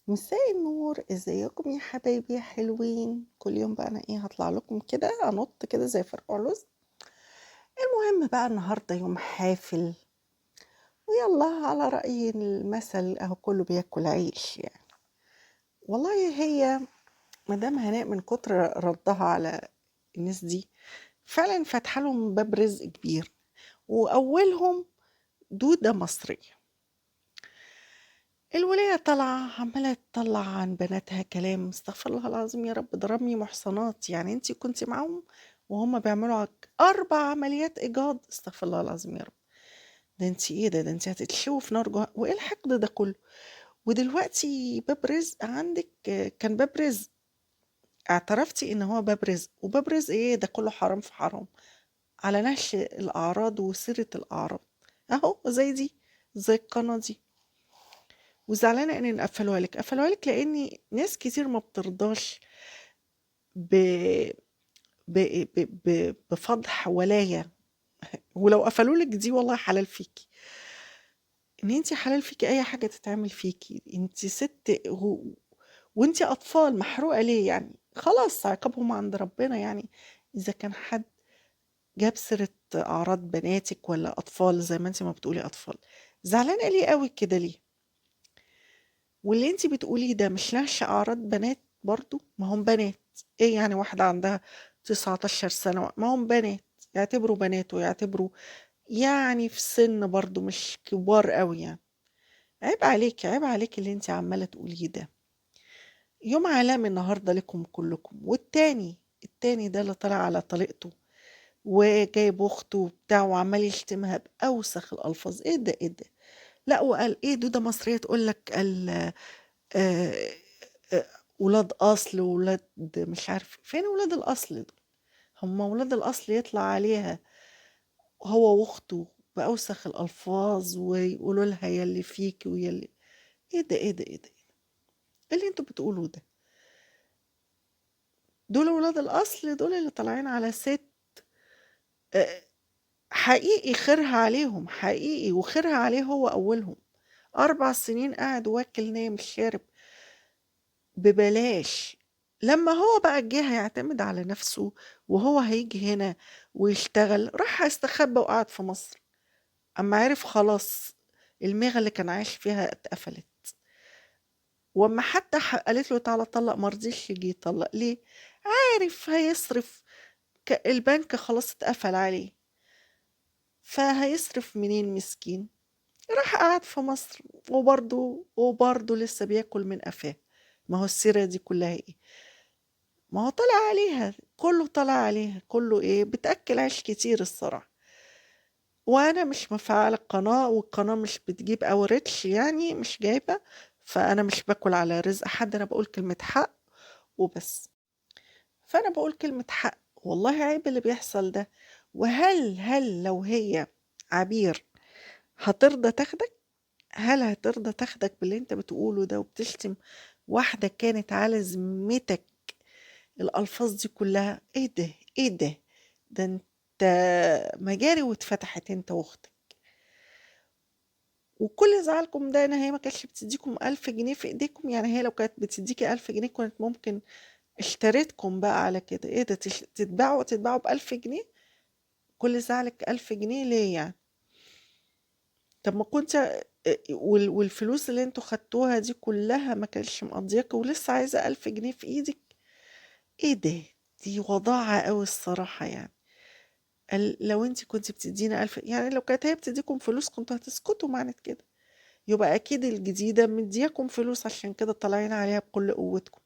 مساء النور، ازيكم يا حبايبي يا حلوين؟ كل يوم بقى انا ايه هطلع لكم كده انط كده زي فرقع لوز. المهم بقى النهارده يوم حافل، ويلا على رأي المثل اهو كله بياكل عيش يعني. والله هي مدام هناء من كتر ردها على الناس دي فعلا فاتحة لهم باب رزق كبير، واولهم دودة مصرية. الولية طالعة عمالة تطلع عن بناتها كلام، استغفر الله العظيم يا رب، ده رمي محصنات. يعني انتي كنتي معاهم وهم بيعملوا 4 عمليات إيجاد، استغفر الله العظيم يا رب، ده انتي ايه ده، ده انتي هتتشوي في نار جهنم، وايه الحقد ده كله؟ ودلوقتي باب رزق عندك، كان باب رزق، اعترفتي ان هو باب رزق، وباب رزق ايه ده كله حرام في حرام، على نهش الأعراض وسيرة الأعراض اهو، زي دي زي القناة دي. وزعلانة ان قفلوها لك، قفلوها لك لان ناس كتير ما بترضاش ب ب ب ب بفضح ولاية، ولو قفلوا لك دي والله حلال فيكي، ان انتي حلال فيكي اي حاجة تتعمل فيكي، انتي ست وانتي اطفال محروقة ليه يعني؟ خلاص عقابهم عند ربنا يعني. اذا كان حد جاب سيرة اعراض بناتك ولا اطفال زي ما انتي ما بتقولي اطفال، زعلانة ليه قوي كده ليه؟ واللي انتي بتقوليه ده مش نهش اعراض بنات برضو؟ ما هم بنات، ايه يعني واحدة عندها 19 سنة، ما هم بنات، يعتبروا بنات ويعتبروا يعني في سن برضو مش كبار قوي يعني. عيب عليك، عيب عليك اللي انتي عمالة تقوليه ده. يوم عالمي النهاردة لكم كلكم. والتاني، التاني ده اللي طلع على طريقته وجايب اخته وبتاع وعمال يشتمها بأوسخ الألفاظ، ايه ده ايه ده؟ لا وقال ايه دودة مصرية تقول لك قال ولاد أصل وولاد مش عارف فين ولاد الأصل دول، هم ولاد الأصل يطلع عليها هو وأخته بأوسخ الألفاظ ويقولوا لها يلي فيك ويلي ايه ده ايه ده ايه ده ايه اللي انتوا بتقولوه ده؟ دول ولاد الأصل، دول اللي طالعين على ست حقيقي خيرها عليهم حقيقي، وخيرها عليه هو أولهم. 4 سنين قاعد واكل نايم شارب ببلاش. لما هو بقى جه هيعتمد على نفسه وهو هيجي هنا ويشتغل، راح استخبى وقعد في مصر. أما عرف خلاص الميغة اللي كان عايش فيها اتقفلت، وأما حتى قالت له تعالى طلق ما رضيش يجي يطلق. ليه؟ عارف هيصرف، البنك خلاص اتقفل عليه، فهيصرف منين مسكين؟ راح قعد في مصر وبرضه لسه بياكل من قفاه. ما هو السيرة دي كلها ايه؟ ما هو طلع عليها، كله طلع عليها، كله ايه، بتأكل عيش كتير الصراحة. وانا مش مفعلة القناة، والقناة مش بتجيب او ريتش يعني مش جايبة، فانا مش باكل على رزق حد، انا بقول كلمة حق وبس. فانا بقول كلمة حق، والله عيب اللي بيحصل ده. وهل لو هي عبير هترضى تاخدك؟ هل هترضى تاخدك باللي انت بتقوله ده وبتشتم واحدة كانت على ذمتك الألفاظ دي كلها؟ ايه ده ايه ده؟ ده انت مجاري واتفتحت انت واختك، وكل زعلكم ده ان هي ما كانتش بتديكم 1000 جنيه في ايديكم. يعني هي لو كانت بتديكي 1000 جنيه كانت ممكن اشتريتكم بقى على كده. ايه ده، تتباعوا ب1000 جنيه؟ كل زعلك 1000 جنيه ليه يعني؟ طب ما كنت والفلوس اللي انتوا خدتوها دي كلها ما كانتش مقضياكوا ولسه عايزة 1000 جنيه في ايدك؟ ايه ده؟ دي وضاعة قوي الصراحة يعني. لو انت كنت بتدينا 1000، يعني لو كانت هي بتديكم فلوس كنتوا هتسكتوا معنى كده، يبقى اكيد الجديدة مدياكم فلوس عشان كده طالعين عليها بكل قوتكم.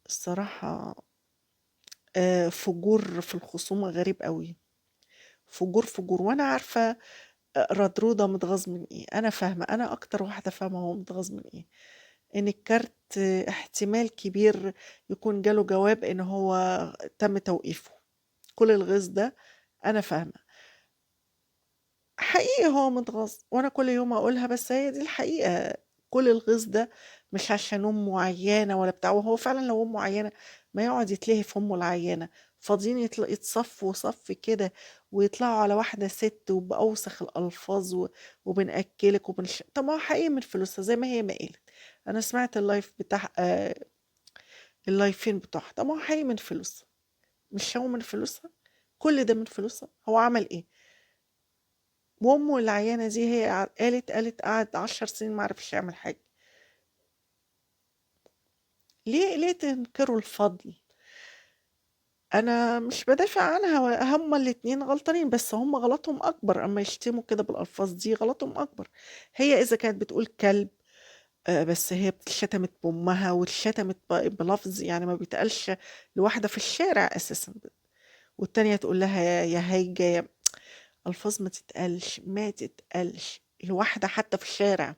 الصراحة فجور في الخصومة غريب قوي، فجور فجور. وانا عارفة ردرودة متغاظ من ايه، انا فاهمة، انا اكتر واحدة فاهمة هو متغاظ من ايه. ان الكارت احتمال كبير يكون جاله جواب ان هو تم توقيفه، كل الغيظ ده انا فاهمة حقيقي هو متغاظ، وانا كل يوم اقولها، بس هي دي الحقيقة. كل الغيظ ده مش عشان امه عيانة ولا بتاع، وهو فعلا لو امه عيانة ما يقعد يتلهي في امه العيانة، فاضيين يتصفوا صف كده ويطلعوا على واحدة ست وبأوسخ الألفاظ وبنأكلك طب ما هو حقيقي من فلوسها زي ما هي ما قالت. أنا سمعت ال live بتاع اللايفين بتوعها. طب ما هو حقيقي من فلوسها، مش هو من فلوسها؟ كل ده من فلوسها. هو عمل إيه؟ وأمه العيانة دي هي قالت قعد 10 سنين ما عرفش يعمل حاجة. ليه تنكروا الفضل؟ أنا مش بدافع عنها، هما الاتنين غلطانين، بس هما غلطهم أكبر. أما يشتموا كده بالألفاظ دي غلطهم أكبر. هي إذا كانت بتقول كلب، بس هي اتشتمت بأمها واتشتمت بلفظ يعني ما بيتقالش لواحدة في الشارع أساسا، والتانية تقول لها يا هيجة، يا ألفاظ ما تتقالش، ما تتقالش لواحدة حتى في الشارع.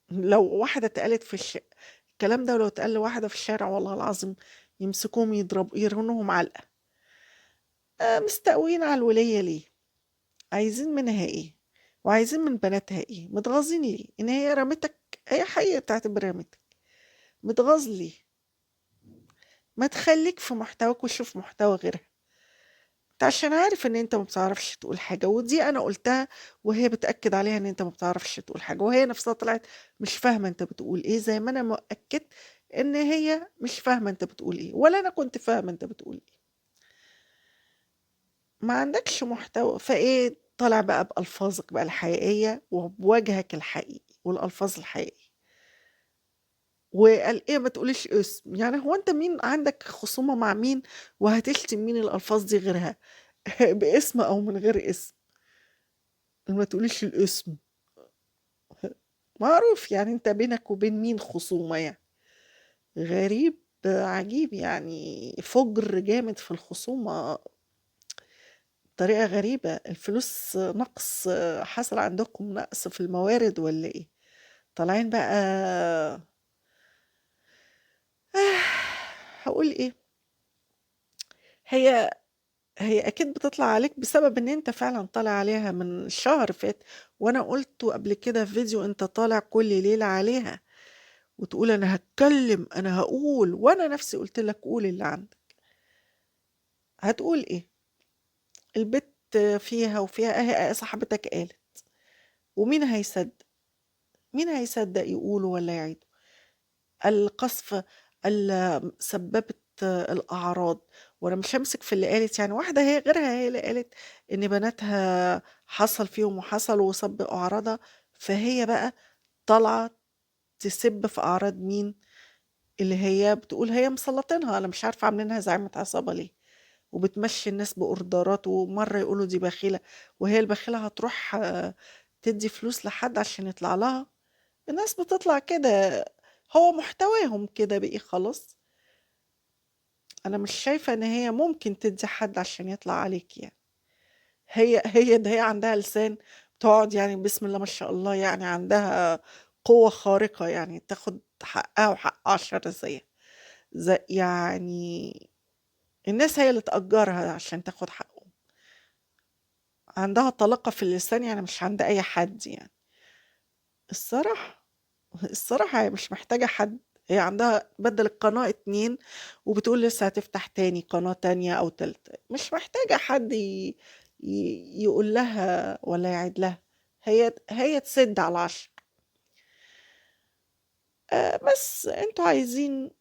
لو واحدة اتقالت في الكلام ده، ولو اتقال لواحدة في الشارع والله العظيم يمسكوهم يضربوا يرنوهم علقة. مستقوين على الولية ليه؟ عايزين منها ايه؟ وعايزين من بناتها ايه؟ متغاظين ليه؟ ان هي رمتك، هي حقيقة بتعتبر رمتك. متغاظ ليه؟ ما تخليك في محتواك وشوف محتوى غيرها. انت عشان عارف ان انت ما بتعرفش تقول حاجة، ودي انا قلتها وهي بتأكد عليها ان انت ما بتعرفش تقول حاجة، وهي نفسها طلعت مش فاهمة انت بتقول ايه، زي ما انا مؤكدت ان هي مش فاهمة انت بتقول ايه، ولا انا كنت فاهمة انت بتقول ايه. ما عندكش محتوى، فايه طالع بقى بألفاظك بقى الحقيقية وبوجهك الحقيقي والألفاظ الحقيقية. وقال ايه ما تقوليش اسم، يعني هو انت مين عندك خصومة مع مين وهتشتم مين الألفاظ دي غيرها؟ باسم او من غير اسم. ما تقوليش الاسم معروف، يعني انت بينك وبين مين خصومة يعني. غريب عجيب، يعني فجر جامد في الخصومة بطريقة غريبة. الفلوس نقص، حصل عندكم نقص في الموارد ولا ايه؟ طالعين بقى هقول ايه، هي اكيد بتطلع عليك بسبب ان انت فعلا طالع عليها من شهر فات، وانا قلت قبل كده في فيديو انت طالع كل ليلة عليها وتقول انا هتكلم انا هقول، وانا نفسي قلت لك قول اللي عندك. هتقول ايه؟ البت فيها وفيها، اهي صاحبتك قالت، ومين هيصدق؟ مين هيصدق يقولوا ولا يعيدوا؟ القصف اللي سببت الأعراض، وأنا مش همسك في اللي قالت، يعني واحدة هي غيرها هي اللي قالت إن بناتها حصل فيهم وحصل وسب أعراضها، فهي بقى طالعة تسب في أعراض مين؟ اللي هي بتقول هي مسلطينها. أنا مش عارفة عاملينها زعيمة عصابة ليه، وبتمشي الناس بأوردرات، ومرة يقولوا دي بخيلة، وهي البخيلة هتروح تدي فلوس لحد عشان يطلع لها. الناس بتطلع كده، هو محتواهم كده بقي خلاص. أنا مش شايفة إن هي ممكن تدي حد عشان يطلع عليك، يعني هي ده هي عندها لسان تقعد يعني بسم الله ما شاء الله، يعني عندها قوة خارقة، يعني تاخد حقها وحق 10 زيها، زي يعني الناس هي اللي تأجرها عشان تاخد حقهم. عندها طلاقة في اللسان، يعني مش عند أي حد. يعني الصراحة هي مش محتاجة حد، هي عندها بدل القناة 2 وبتقول لسه هتفتح تاني قناة تانية أو تالتة، مش محتاجة حد يقول لها ولا يعيد لها، هي تسد على 10. بس انتوا عايزين،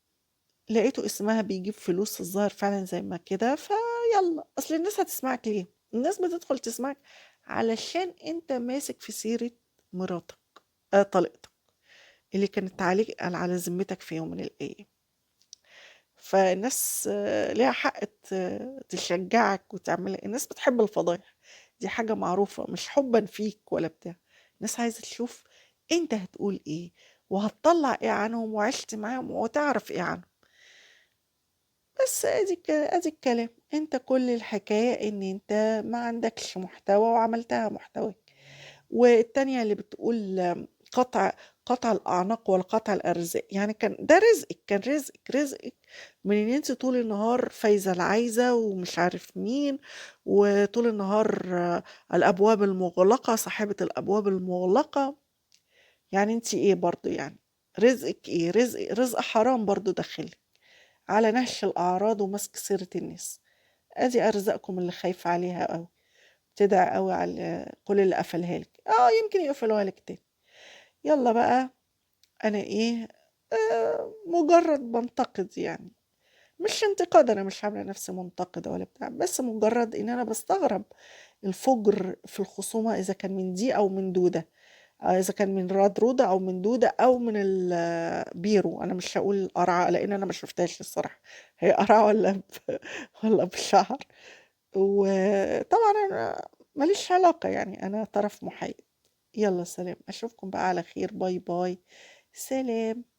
لقيتوا اسمها بيجيب فلوس الظاهر فعلا زي ما كده، فيلا. اصل الناس هتسمعك ليه؟ الناس بتدخل تسمعك علشان انت ماسك في سيرة مراتك، طليقتك اللي كانت عليك على ذمتك في يوم من الايام. فالناس ليها حق تشجعك وتعمل. الناس بتحب الفضايح، دي حاجة معروفة، مش حبا فيك ولا بتاع. الناس عايزة تشوف انت هتقول ايه وهتطلع ايه عنهم، وعشت معاهم وتعرف ايه عنهم. بس ادي الكلام. انت كل الحكاية ان انت ما عندكش محتوى وعملتها محتواك. والتانية اللي بتقول قطع الأعناق والقطع الأرزاق، يعني كان ده رزقك، كان رزقك من ان انت طول النهار فايزة العايزة ومش عارف مين، وطول النهار الأبواب المغلقة، صاحبة الأبواب المغلقة. يعني انت ايه برضو؟ يعني رزقك ايه؟ رزق حرام برضو داخلك على نهش الأعراض ومسك سيرة الناس. أدي أرزاقكم اللي خايفة عليها أوي، بتدعي أوي على كل اللي قفلها لك، يمكن يقفلوها لك تاني. يلا بقى، أنا إيه، مجرد بنتقد يعني، مش انتقاد، أنا مش عاملة نفسي منتقدة ولا بتاع، بس مجرد إن أنا بستغرب الفجر في الخصومة، إذا كان من دي أو من دودة، إذا كان من رادرودة أو من دودة أو من البيرو. أنا مش هقول قرعة لأن أنا ما شفتهاش الصراحة، هي قرعة ولا بشعر. وطبعا أنا ماليش علاقة يعني، أنا طرف محايد. يلا سلام، أشوفكم بقى على خير، bye bye، سلام.